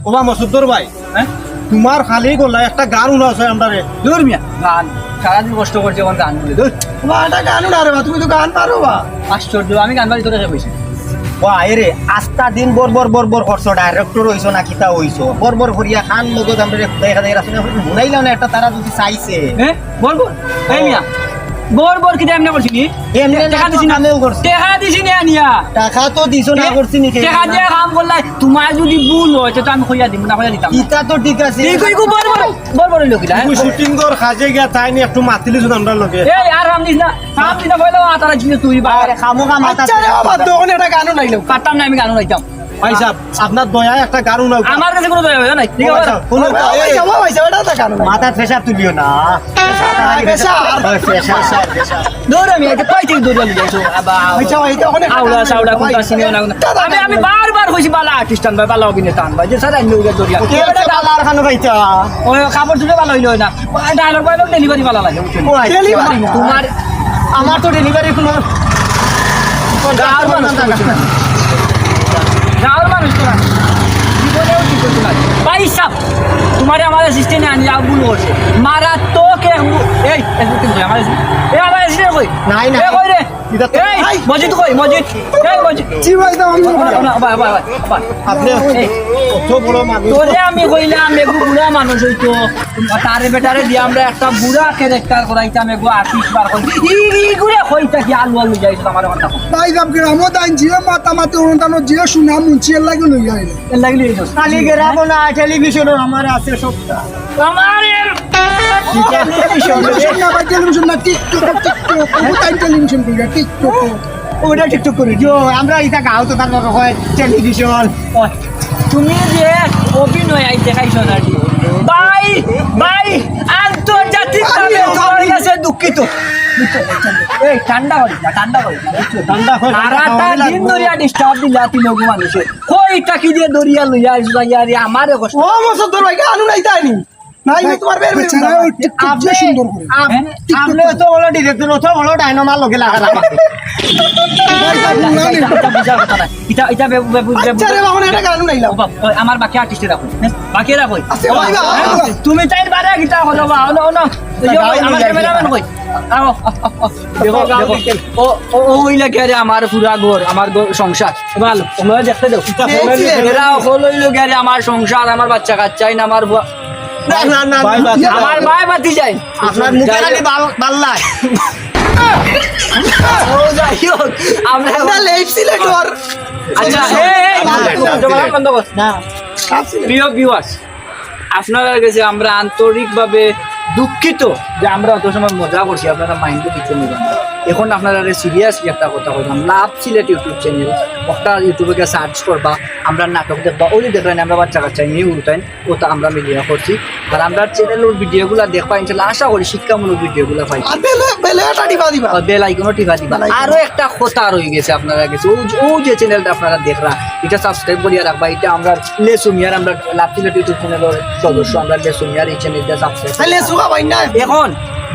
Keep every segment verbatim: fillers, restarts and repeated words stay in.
ওবা মসুদ্দর ভাই, হ্যাঁ? তোমার খালি গলায় একটা গান হুনাও চাই আমরারে। দূর মিয়া, গান। সারাদিন কষ্ট করছি, এখন গান বলে, দূর। ওবা, একটা গান হুনা রে বা, তুমি তো গান পারো বা। আশ্চর্য, আমি গান বাজি তোরে কইছি। ওবা, এরে, আস্তা দিন বর বর বর বর করছো, director অইছো না কিতা অইছো? বর বর করিয়া খান লোক আমরা দেখা যায় রাস্তা হুনাইলাম না একটা, তারা যদি চাইছে। হ্যাঁ? বল বল। এই মিয়া, বর বর কিতা এমনি করছি নি? এমনি না, টেকা দিছি না। কামেও করছি। টেকা দিছি না আনিয়া। টেকা তো দিছো না, এ, করছি নি, টেকা দিয়া কাম করলাই, তোমার যদি ভুল হয়, তো আমি কইয়া দিমু, না কইয়া দিতাম না। ইতা তো ঠিক আছে। এই কই গো, বল বল, বল বল লোক ইলা, হ্যাঁ? তুমি shooting কর, কাজে গিয়া তাই নি একটু মাতিলি শুধু আমরা লোকে। এই আর কাম দিস না, কাম দিস না, বলে, "আ, তারা জিনে তুই বা।" আরে, খামোখা মাথা আচ্ছা রে, বাদ দাও, ওখানে একটা গানও নাই লোক। পারতাম না, আমি গানও নাইতাম। ভাই সাহেব, আপনার দয়ায় একটা গান হুনাও। আমার কাছে কোনো দয়া হয় নাই। ঠিক আছে? আচ্ছা, হুনো তো, ভাই এই সাহেব, ভাই সাহেব, এটা তো গান নাই। মাথা pressure তুলিও না। ভাই, pressure। ভাই, pressure, pressure। দৌড় আমি এটা কই থেকে দৌড় আমি যাইছো? আবা, আচ্ছা, ভাই, এটা ওখানে আউলা, সাউলা, ভাই, কোনটা চিনিও না, কোনটা? দাদা, আমি, আমি দাদা। বারবার কইছি, বালা artist আনবা, বালা অভিনেতা আনবা, যে সারা নিয়ে উড়ে দৌড়িয়া। কে এটা বালা আর খানো খাইতা? ওই কাপড় চুপড় বালা হইলো না। Dialogue, dialogue delivery বালা লাগে, বুঝছো? ও, আচ্ছা। Delivery না। তোমার আমার তো delivery কোনো গাঁওর মানুষ তো বুঝছো না। গাঁওর মানুষ তো না। জীবনেও ঠিক করতে পারে। ভাই সাহেব, তোমারে আমার assistant আনি যাও, ভুল করছে। মারাত্মক এক ভুল। এই, assistant কই? আমার assistant, এই, আমার assistant কই? নাই, নাই। এ, কই রে? এটা তো এই, নাই। মজিদ কই? মজিদ। এই, মজিদ। জি ভাই, দাও, আমি না, না, ভাই, ভাই, ভাই, ভাই। আপনি এই। কত বড় মানুষ। তোরে আমি কইলাম, এগু বুড়া মানুষ হইতো। তারে বেটারে দিয়ে আমরা একটা বুড়া character করাইতাম, এগু আশিস বার করি। ই, ই, ইগুরে কইতা কি আলু আলু যাইছে আমার কথা। ভাই সাহেব, গ্রামো দান জিও মাতা মাতি অনুদান জিও সুনাম মুন্সি এর লাগি লইয়া আইলে। এর লাগি লইয়া আইলে। খালি গ্রামো না, টেলিভিশনও আমার আছে সবটা। আমার এর টেলিভিশন। টেলিভিশন না ভাই, টেলিভিশন না, TikTok, TikTok। ও তাই টেলিভিশন কইরা, TikTok। ওটা TikTok করি। জো, আমরা এটা গাও তো তার হয় টেলিভিশন। ওই, তুমি যে অভিনয় আই দেখাইছো না রে। ভাই, ভাই, আন্তর্জাতিক ভাবে আমি তোমার কাছে দুঃখিত। এই, ঠান্ডা করি না, ঠান্ডা করি না, বুঝছো? ঠান্ডা করি না, আর একটা ঠান্ডা দিন করি। ধরিয়া disturb দিলা তিন লোক মানুষে। কই টাকি দিয়ে দরিয়া লইয়া আইছো, যাইয়া রে, আমারে কষ্ট। ও, মসদ্দর ভাই, গান নাই তাই নি? নাই, ভাই, তোমার বের বের বেচারা বের। ওই TikTok যে আপনি, সুন্দর করে। আপনি, হ্যাঁ? TikTok আপনি করে। তো বলো director, তো বলো ডায়নামার লগে লাগা লাগা। ভাই, ভাই, বুঝলাম না। এটা, এটা বুঝার কথা না। এটা, এটা বে-, বে-, বে-, আচ্ছা রে, বাবা, এটা গান নাই না। বাবা, ওই আমার বাকি artist রাখো। হ্যাঁ? বাকি রাখো। আচ্ছা, ভাই, ভাই, হ্যাঁ? ভাই। তুমি তাই বারে গিটার বাজাও, বাবা, অনো, অনো। এই যে, গান আমার নাই। Cameraman কই? আও, আও, আও, আও। দেখো, দেখো। ও, ও, ও, ওই লাগে রে আমার পুরা ঘর, আমার ঘর, সংসার। ভালো, তোমরা দেখতে দাও। দেখছি। এরা হকল অইলো গিয়া রে আমার সংসার, আমার বাচ্চা কাচ্চা, ইন আমার বুয়া। না, না, না, ভাই, না। বাদ দাও। আমার ভাই বাতি যায়। আপনার মুখে খালি বাল-, বাল্লা। ও যাই হোক, আমরা আমরা লেপ সিলেটর। আচ্ছা, এই, এই, বন্ধ কর, বন্ধ কর। না। প্রিয় viewers, আপনারার গেছে আমরা আন্তরিকভাবে দুঃখিত যে আমরা অত সময় মজা করছি, আপনারা mind-এ কিছু নেবেন না। এখন আপনারারে seriously একটা কথা কইলাম, লাভ সিলেট YouTube channel, একটা YouTube-এ গিয়া search করবা, আমরা নাটক দেখবা, ওই যে দেখলেন আমরা বাচ্চা কাচ্চা নিয়ে উঠেন, ওটা আমরা মিলিয়া করছি। আর আমরা channel-র video-গুলা দেখবা, ইনশাল্লাহ আশা করি শিক্ষামূলক video-গুলা পাই। আর বেলে, বেলে এটা টিপা দিবা। আর bell icon-ও টিপা দিবা। Bell icon। আরো একটা কথা রয়ে গেছে আপনারা গেছে, ওই যে, ওই যে channel-টা আপনারা দেখরা, এটা subscribe করিয়া রাখবা, এটা আমরা লেসু মিয়ার, আমরা লাভ সিলেট YouTube channel-র সদস্য, আমরা লেসু মিয়ার এই channel-টা subscribe। তাই লেসু খাবাই না। এখন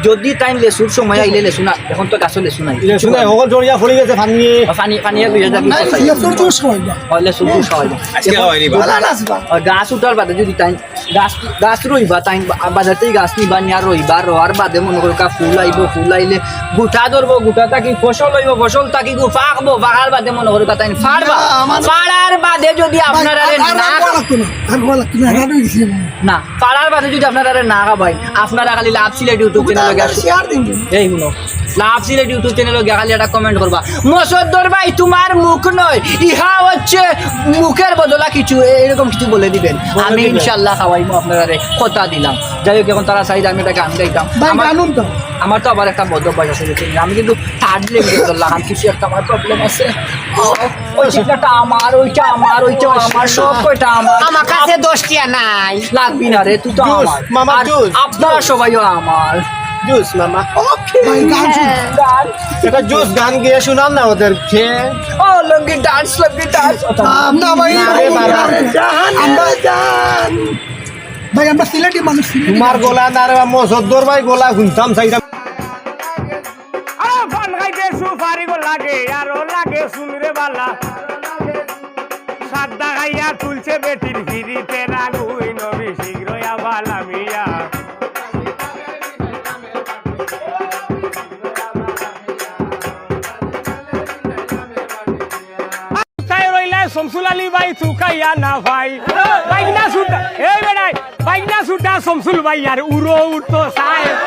যদি তাই লেসুর সময় আইলে লেসু না, এখন তো গাছও লেসু নাই। লেসু নাই, হকল জড়িয়া পড়ি গেছে পানি। পানি, পানি আর লইয়া যাবি না, কোথায়? লেসুর জুস খাওয়াই না। ও, লেসুর জুস খাওয়াই না। আজকে খাওয়াই নি, বালা না আসবা। ও, গাছ উঠার বাদে যদি তাই গাছ, গাছ রইবা, তাই বা-, বাজার থেকে গাছ নিবা, নিয়া রইবা, রোয়ার বাদে মনে করো কা ফুল আইবো, ফুল আইলে গুটা ধরবো, গুটা থাকি ফসল অইবো, ফসল থাকি গু পাকবো, পাকার বাদে মনে করো কা তাই ফাড়বা। না, আমার ফাড়ার বাদে যদি ভাই, আপনারা আর, আর, না আর লাগতো না, আর লাগতো না, আর হয়ে গেছে। না, ফাড়ার বাদে যদি আপনারা না খাবাই, আপনারা খালি লাভ সিলেট YouTube channel-এ গিয়া share দিন। এই হুনো, লাভ সিলেট YouTube channel-এ গিয়া খালি একটা comment করবা, "মসদ্দর ভাই, তোমার মুখ নয়, ইহা হচ্ছে মুখের বদলা কিছু", এ-, এরকম কিছু বলে দিবেন। বলে আমি দিবেন। ইনশাল্লাহ খাওয়াইমু আপনারারে, কথা দিলাম। যাই হোক, এখন তারা চাইলে আমি একটা গান গাইতাম। ভাই, আমার, গান তো। আমার তো আবার একটা বদ অভ্যাস আছে, বুঝছেন? আমি কিন্তু third language ধরলাম, কিছু একটা আমার problem আছে। ওই চিকনাটা আমার, ওইটা আমার, ওইটা আমার, সব কয়টা আমার। আমার কাছে দশ টিয়া নাই। লাগবি না রে, তুই তো জুস, আমার। মামা, আর জুস, আপনারা জুস। সবাইও আমার। জুস, মামা। ওকে। ভাই, গান শুন। গান। একটা জুস গান গেয়ে শোনান না ওদেরকে। ও, লুঙ্গি dance, লুঙ্গি dance। না, ভাই, না রে, বাবা। জান, আমরা জান। ভাই, আমরা সিলেটি মানুষ, সিলেটি তোমার মানুষ। গলা না রে, মসদ্দর ভাই গলা শুনতাম চাইতাম। আরে পান খাইতে সুপারি গো লাগে, আরো লাগে চুলরে বালা। সাদা খাইয়া চুল সে বেটির হিরিতে রাগুই নবী শীঘ্রই আবার লামিয়া। তাই রইলা শমসুল আলী ভাই চুকাইয়া না ভাই। বাইগনা সুটা, এই বেড়াই, বাইগনা সুটা শমসুল ভাই আর উড়ো উড়তো সাহেব।